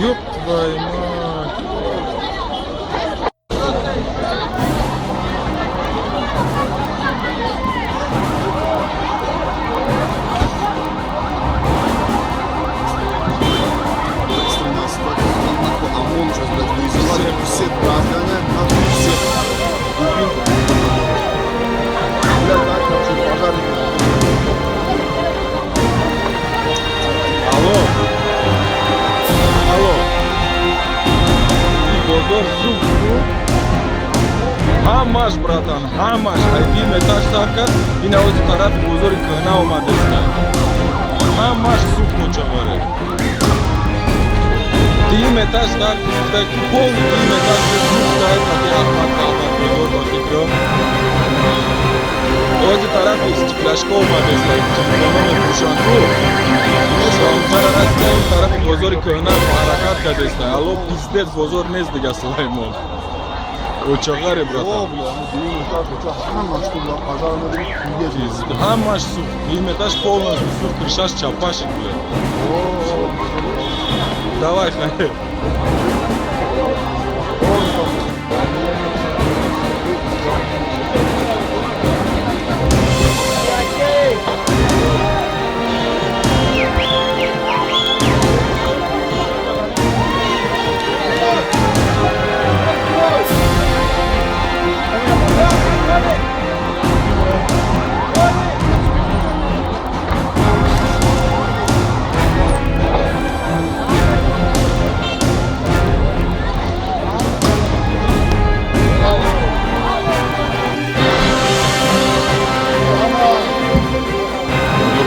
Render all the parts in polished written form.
Ёб твою мать. Экстренная ситуация. Там нахуй ОМОН сейчас, блядь, вызывали. Всех разгоняют, нахуй всех. Дубинку. Блядь, так, там что, пожарники. Алло. Алло. Бозор сӯхт. Ҳамаш, братан, ҳамаш. Ай дуюм этаж сар кард, ин авози тарафи бозори кӯҳна омадеста. Ҳамаш сӯхт, мочағаре. Дуюм этаж дар гуфта, ки полный дуюм этаж сӯхта, қати Аҳмад Қалбат бозор ба фикрам. Ози тарафи стекляшка омадеста, телефоно мефурӯшанд ку. Онҷара расида, ин тарафи бозори кӯҳна ҳаракат кардеста. Алло, пиздец, бозор нест дига, Сулаймон. Очағаре, О, братан. бля, ну дуюм этаж, что, ҳамаш что, бля, пожар надо, пиздец. Ҳамаш сӯхт. Дуюм этаж полностью сӯхт, крышаш чапашик, бля. Давай, хайр. Он там.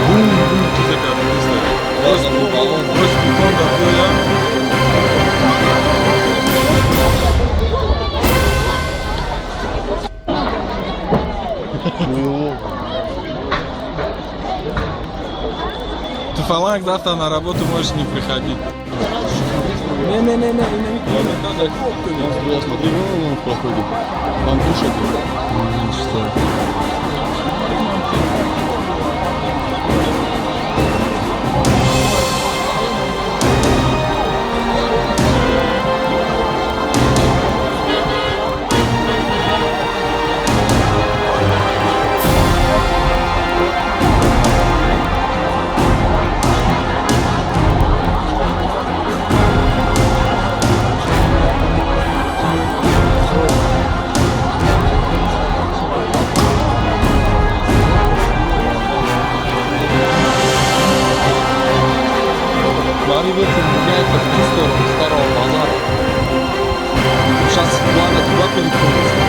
Бум, бум, чизе кард, неста. Боз дукон дар биёям. О, Ты, фаланг, завтра на работу можешь не приходить. Не-не-не, не, не, не. Я смотри, вон он в проходе. Там тушат. Что? Смотри, ветер меняется в ту сторону старого базара. Сейчас пламя туда перекинется.